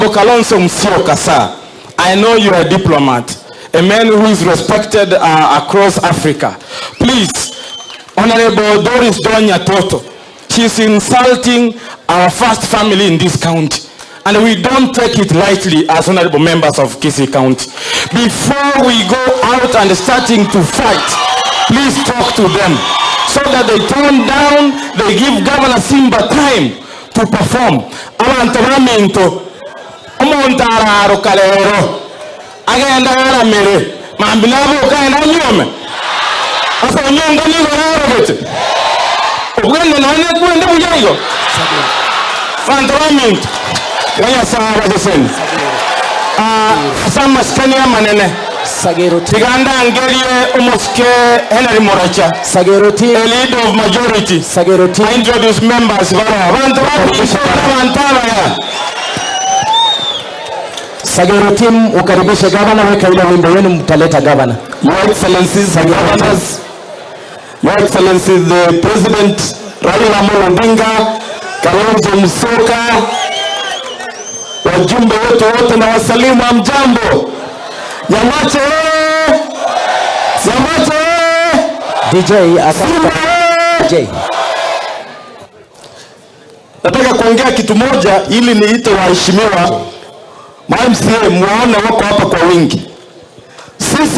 Kalonzo Musyoka, sir, I know you are a diplomat, a man who is respected across Africa. Please, Honorable Doris Donya Toto, she's insulting our first family in this county. And we don't take it lightly as honorable members of Kisii County. Before we go out and starting to fight, please talk to them so that they tone down, they give Governor Simba time to perform. Abantu baminto, omuntu araruka rero agenda aramire mambi nabuka agenda anyume asa onyonga nigo narogete obwende none kwende buyaigo. Bantu baminto, Nyasaye abaseseni ase amasikani amanene. Sagero team. Tigandangerie omosike Henry Moracha, Sagero team. A leader of majority. Sagero team. I introduce members bara abantu babisha abantu abaya. Sagero team, ukaribishe gavana, weka ile wimbo wenu, mtaleta gavana. Your Excellencies, the governors, Your Excellency the President Raila Amolo Odinga, Kalonzo Musyoka, wajumbe wetu wote na wasalimu, hamjambo? Nyamache oye! Nyamache oye! DJ Simba asante. oye! DJ. Nataka kuongea kitu moja ili niite waheshimiwa ma MCA muone wako hapa kwa wingi. Sisi